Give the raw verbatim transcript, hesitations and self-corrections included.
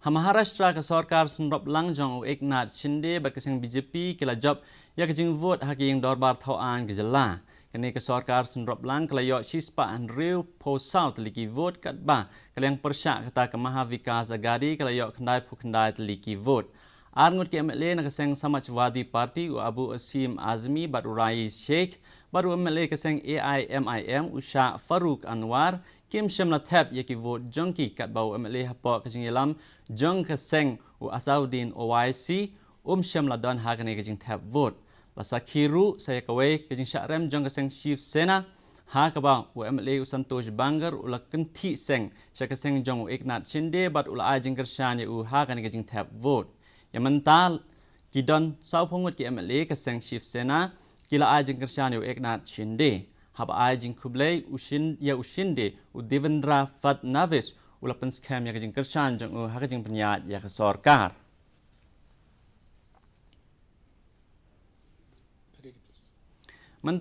Ha Maharashtra, ka sorkar synroplang jong u Eknath Shinde bad ka seng B J P ki la jop ïa ka jingvote ha ka ïing dorbar thaw aiñ ka jylla. Kane ka sorkar synroplang ka la ïoh shispah hynriewphew saw tylli ki vote, katba ka liang pyrshah kata ka Maha Vikas Aghadi ka la ïoh khyndaiphew khyndai tylli ki vote. Arngut ki M L A na ka seng Samajwadi Party, u Abu Asim Azmi bad u Rais Sheikh, bad u M L A ka seng A I M I M, u Shah Farooq Anwar, kim shym la thep ïa ki vote jong ki, katba u M L A hapoh ka jingïalam jong ka seng, u Asauddin Owaisi, um shym la don ha kane ka jingthep vote. La sakhi ruh sa ïa kawei ka jingshah rem jong ka seng Shiv Sena, ha kaba u M L A u Santosh Bangar u la kynthih seng sha ka seng jong u Eknath Shinde bad u la ai jingkyrshan ïa u ha kane ka jingthep vote. Ïa mynta ki don sawphew ngut ki M L A ka seng Shiv Sena ki la ai jingkyrshan ïa u Eknath Shinde. Haba ai jingkhublei u Shin-, ïa u Shinde, u Devendra Fadnavis u la pynskhem ïa ka jingkyrshan jong u ha ka jingpynïaid ïa ka sorkar. Mynta